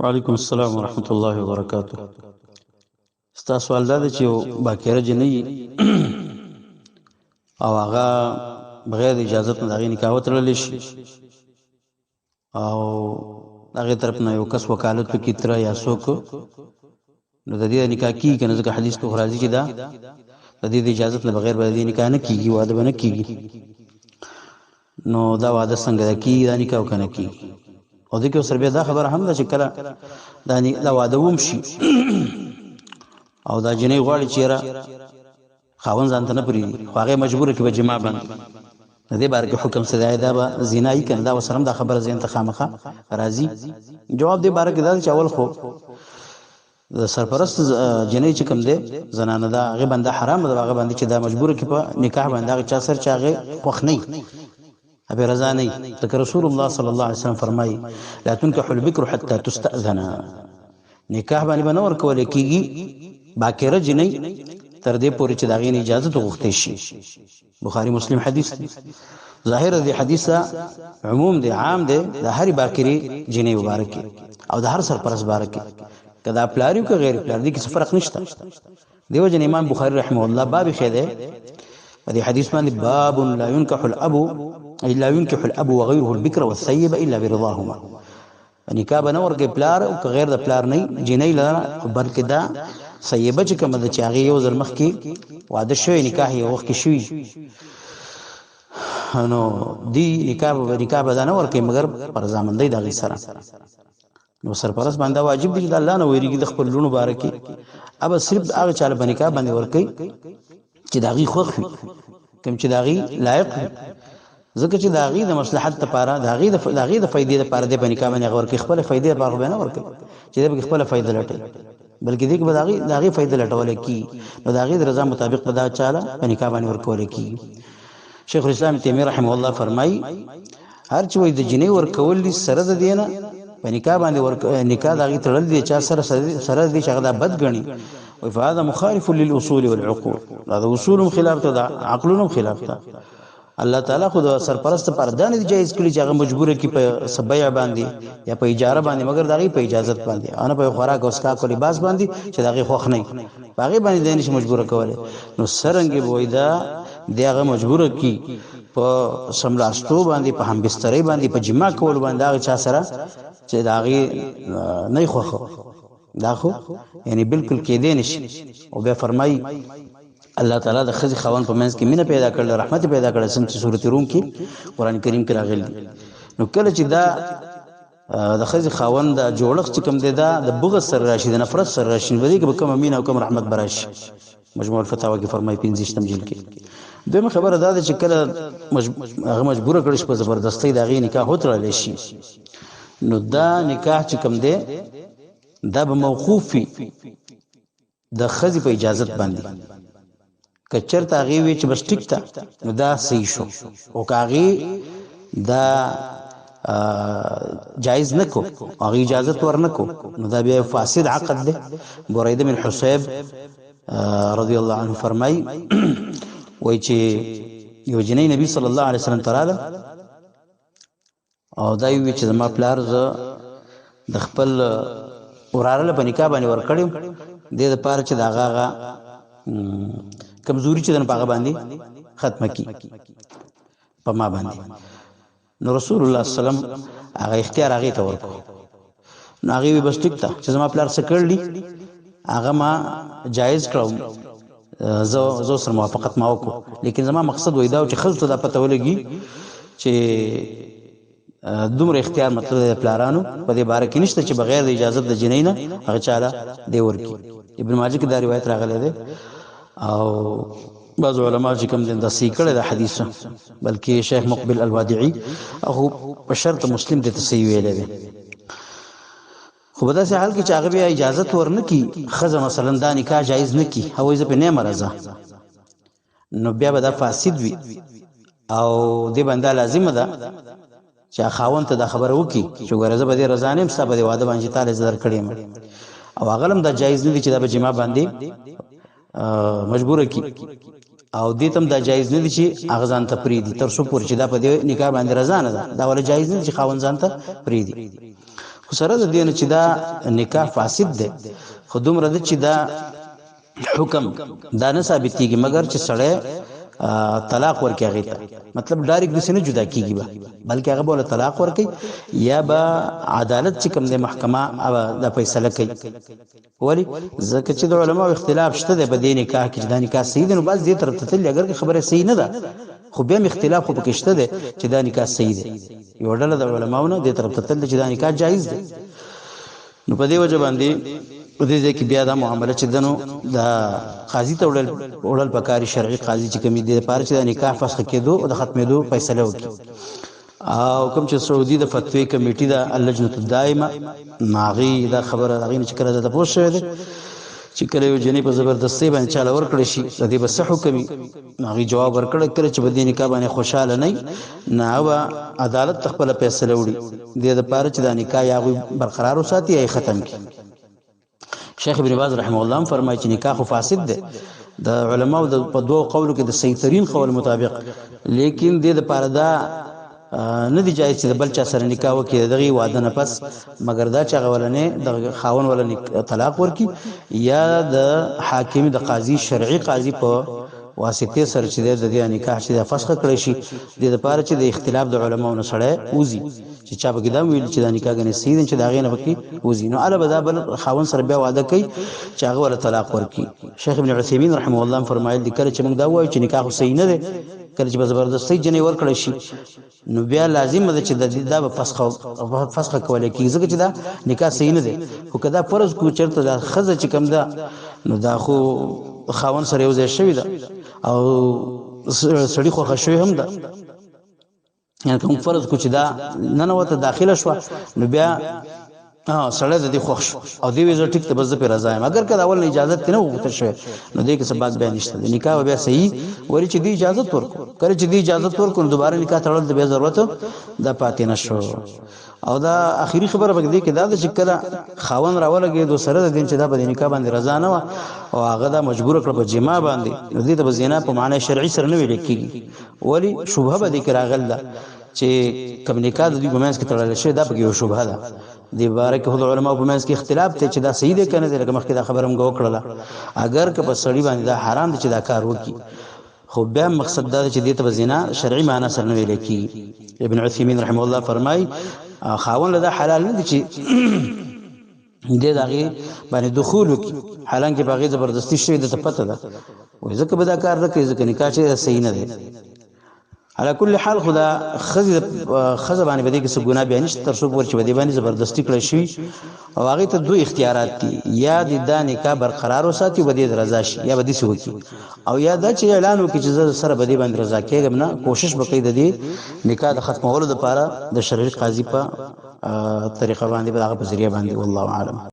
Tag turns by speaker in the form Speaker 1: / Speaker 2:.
Speaker 1: وعلیکم السلام ورحمت الله وبرکاته. ستا سوال دا دی چې یو باکره جنۍ او هغه بغیر د اجازت نه د هغې نکاح وتړلی شي او د هغې طرف نه یو کس وکالت وکړي، تره یا څوک، نو د دې نکاح کیږي که نه؟ ځکه حدیث کې خو راځي چې دا د دې د اجازت نه بغیر به د دې نکاح نه کیږي، واده به نه کیږي. نو دا واده څنګه ده، کیږي دا نکاح او که نه کیږي؟ او دې کې سره بیا دا خبره هم ده چې کله دا واده وم شي او دا جنۍ غواړي چې را خاوند ځان ته نه پرېږدي، خو هغه مجبوره کړي په جماع باندې، د دې باره کې حکم څه دی؟ دا به زنا یي که نه؟ دا ورسره هم دا خبره ذهن ته خامخا راځي. جواب دې باره کې دا دی چې اول خو د سرپرست جنۍ چې کوم دی زنانه ده، هغې باندې حرام ده، هغه باندې چې دا مجبوره کړي په نکاح باندې هغه چا سره چې هغې خوښ نه وي، ابي رضا نه. ځکه رسول الله صلی الله علیه وسلم فرمایي: لا تنكح البكر حتى تستأذن. نکاح باندې به نه ورکول کېږي باکره جنۍ تر دې پورې چې د هغې نه اجازه وغوښتی شي. بخاري مسلم حدیث دی. ظاهر دی حدیث عموم دی، عام دی، د هرې باکرې جنۍ مبارکې او د هر سرپرست مبارکې، که دا پلار که غیر پلار دی، کې څه فرق نشته. دیو جن امام بخاری رحمه الله باب خې ده په دې حدیث باندې، باب لا ينكح الاب لا ينكح الاب وغيره البكر والثيب الا برضاهما. نکاح به نه ورکوي پلار او که غیر د پلار نه جنۍ لره، بلکې دا ثیبه چې کومه ده چې هغې یو ځل مخکې واده شوی، نکاح یې وخت کې شوي، نو دی نکاح به دا نه ورکوي مګر پر رضامندۍ د هغې سره. نو سرپرست باندې واجب دی چې د الله نه ویریږي د خپل لوڼو باره کې، ابه صرف هغه چا له به نکاح باندې ورکوي چې د هغې خوښ وي، کوم چې د هغې لایق وي، ځکه چې د هغې د مصلحت لپاره، د هغې د فایدې لپاره دی په نکاح باندې هغه ورکوي. خپله فایدې لپاره خو به نه ورکوي چې دی پکې خپله فایده لټوي، بلکې دې کې به د هغې فایده لټولی کېږي، نو د هغې د رضا مطابق به دا چا له په نکاح باندې ورکولی کېږي. شیخ الاسلام تیمیه رحمه الله فرمایي: هر چې وایي د جنۍ ورکول دي سره د دې نه په نکاح باندې نکاح د هغې تړل دي چا سره، سره د دې چې هغه دا بد ګڼي، وایي فهذا مخالف للاصول والعقول. دا د اصولو خلاف ته، د عقلونو خلاف ته. الله تعالی خو د سرپرست لپاره دا نه دي جایز کړي چې هغه مجبور کړي په سبیع باندې یا په اجاره باندې، مګر د هغې په اجازت باندې، نه په خوراک او څښاک او لباس باندې چې د هغې خوښ نه وي، په هغې باندې دی نشي مجبور کولی. نو څرنګه به وایي دا دی هغه مجبور کړي په سملاستو باندې، په همبسترۍ باندې، په جماع کولو باندې هغه چا سره چې د هغې نه خوښ؟ دا خو یعنی بالکل کېدی نشي. او بیا فرمایي الله تعالی د ښځې خاوند په منځ کې مینه پیدا کړل، رحمت پیدا کړل، څنګه چې سورۃ روم کې قران کریم کې راغلي دي. نو کله چې دا د ښځې خاوند د جوړښت چې کوم دی دا د بغض سره راشي، د نفرت سره راشي، په دې کې به کومه مینه او کوم رحمت به راشي؟ مجموع الفتاوا کې فرمایي 25 جلد کې. دویمه خبره دا ده چې کله هغه مجبوره کړي چې په زبردستۍ د هغې نکاح وتړلی شي، نو دا نکاح چې کوم دی دا به موقوف وي د ښځې په اجازت باندې. که چېرته هغې وي چې بس ټیک ده نو دا صحیح شو، او که هغې دا جایز نه کو، هغې اجازت ور نه کو، نو دا بیا فاسد عقد دی. بریده بن حصیب رضی الله عنه فرمایي، وایي چې یو جنۍ نبی صلی الله علیه وسلم ته راغله او دا یې وویل چې زما پلار زه د خپل وراره له په نکاح باندې ورکړی، دې دپاره چې د هغه هغه کمزوري چې ده په هغه باندې ختمه کړي په ما باندې. نو رسول الله صلی الله علیه وسلم هغه اختیار هغې ته ورکړو. نو هغې وی بس ټیک ده چې زما پلار څه کړي هغه ما جایز کړم، زه سره موافقت ما وکړو، لیکن زما مقصد وای دا چې ښځو ته دا پته ولګي چې دومره اختیار مطلب د پلارانو په دې باره کې نشته چې بغیر د اجازت د جنۍ نه هغه چاله دی ورکي. ابن ماجه کې دا روایت راغلی دی او بعض علما چې کوم دین دا صحیح کړی دا حدیث، بلکې شیخ مقبل الوادعي او په شرط مسلم دې ته صحیح ویلی دی. خو په داسې حال کې چې هغه بیا اجازت ورنه کړي ښځه مثلا دا نکاح جایز نه کړي او وایي زه پرې نه یم رضا، نو بیا به دا فاسد وي او دې باندې دا لازمه ده چې خاوند ته دا خبره وکړي چې ګوره زه به دې رضا نه یم ستا په دې واده باندې چې تا له زه درکړی یم، او هغه هم دا جایز نه دي چې دا به جماع باندې مجبوره کړي، او دې ته هم دا جایز نه دي چې هغه ځان ته پرېږدي تر څو پورې چې دا په دې نکاح باندې رضا نه ده، دا ولا جایز نه دي چې خاوند ځان ته پرېږدي. خو سره د دې نه چې دا نکاح فاسد دی، خو دومره ده چې دا حکم دا نه ثابتېږي مګر چې سړی طلاق ورکړي هغې ته، مطلب ډایرکټ داسې نه جدا کېږي به، بلکې هغه به له طلاق ورکوي یا به عدالت چې کوم دی محکمه هغه دا فیصله کوي. ولی ځکه چې د علماو اختلاف شته دی په دې نکاح کې چې دا نکاح صحیح دی، نو بعض دې طرف ته تللي، اګر که خبره صحیح نه ده خو بیا هم اختلاف خو پکې شته دی چې دا نکاح صحیح دی. یو ډله د علماو نه دې طرف ته تللي چې دا نکاح جایز دی. نو په دې وجه باندې په دې ځای کې بیا دا معامله چې دنو د قاضي ته وړل پکاري، شرعي قاضي چې کوم دی لپاره چې د نکاح فسخ کېدو او د ختمېدو فیصله وکړي. او کوم چې سعودي د فتوی کمیټي ده اللجنه الدائمه، هغې دا خبره هغې نه چې کله دا تپوس شوی دی چې کله یو جنې په زبردستۍ باندې چاله ورکړی شي د دې به څه حکم وي، نو هغې جواب ورکړی کله چې په دې نکاح باندې خوشحاله نه وي نو هغه به عدالت ته خپله فیصله وړي، دې دپاره چې دا نکاح یا هغوی برقرار وساتي یا یې ختم کړي. شیخ ابن باز رحمه الله هم فرمایي چې نکاح خو فاسد دی د علماو د په دوو قولو کې د صحیح ترین قول مطابق، لیکن دې دپاره دا نه دی جایز چې د بل چا سره نکاح وکړي د دغې واده نه پس، مګر دا چې هغه ولنې د خاوند وله طلاق ورکړي یا د حاکم د قاضي شرعي قاضي په واسطې سره چې د دې نکاح چې د فسخ کړی شي، دې دپاره چې د اختلاف د علماو نه سړی وځي چې چا پکې دا ویل چې دا نکاح ګنې صحیح دی چې د هغې نه پکې وځي، نو هله به دا بل خاوند سره بیا واده کوي چې هغه وله طلاق ورکړي. شیخ ابن عثیمین رحمه الله هم فرمایل دي کله چې موږ دا ووایو چې نکاح خو صحیح نه دی، کله چې په زبردستۍ جنې ورکړی شي نو بیا لازمه ده چې دا به فسخ کولی کېږي، ځکه چې دا نکاح صحیح نه دی. خو که دا فرض کړو چېرته دا ښځه چې کوم ده نو دا خو خاوند سره یو ځای شوې ده او سړي خوښه شوې هم ده، یعنی کوم فرض کو چې دا ننوته داخله شوه نو بیا سړی د دې خوښ شو او دی وی زه ټیک ته بس زه پرې رضا یم، اګر که د اول نه اجازه ترې نه غوښتل شوی نو دې کې څه باک بیا نشته دی، نکاح به بیا صحیح ولې چې دی اجازه ورکړو، کله چې دی اجازه ورکړو نو دوباره نکاح تړل د بیا ضرورت دا پاتې نه شو. او دا اخیری خبره پکې دی کې دا ده چې کله خاوند راولګېدو سره د دین چې دا په دې نکاح باندې رضا نه وه او هغه دا مجبور کړ په جما باندې، نو دې ته به زنا په معنی شرعي سره نه ویل کېږي، ولې شبهه به دې کې راغل ده چې کوم نکاح د دوی په منځ کې تړل شوې دا پکې یو شبهه ده. دې باره کې خو د علماو په منځ کې اختلاف دی چې دا صحیح دی که نه دی، لکه مخکې دا خبره موږ وکړله. اګر که په سړي باندې دا حرام دی چې دا کار وکړي، خو بیا مقصد دا دی چې دې ته به زنا شرعي معنا سره نه ویل کېږي. ابن عثیمین رحمه الله فرمایي خاوند له دا حلال نه دی چې دې د هغې باندې دخول وکړي، حالانکه په هغې زبردستي شوې ده ته پته ده، وایي ځکه به دا کار نه کوي ځکه نکاح چې صحیح نه دی. علی کل حال خو دا ښځه باندې به دې کې څه ګناه بیا نشته تر څو پورې چې په دې باندې زبردستي کړی شوي او هغې ته دوه اختیارات دي، یا دې دا نکاح برقرار وساتي او په دې رضا شي، یا به داسې وکړي، او یا دا چې اعلان وکړي چې زه سره په دې باندې رضا کېږم نه، کوشش به کوي د دې نکاح د ختمولو دپاره د شرعي قاضي په طریقه باندې، په هغه په ذریعه باندې. والله اعلم.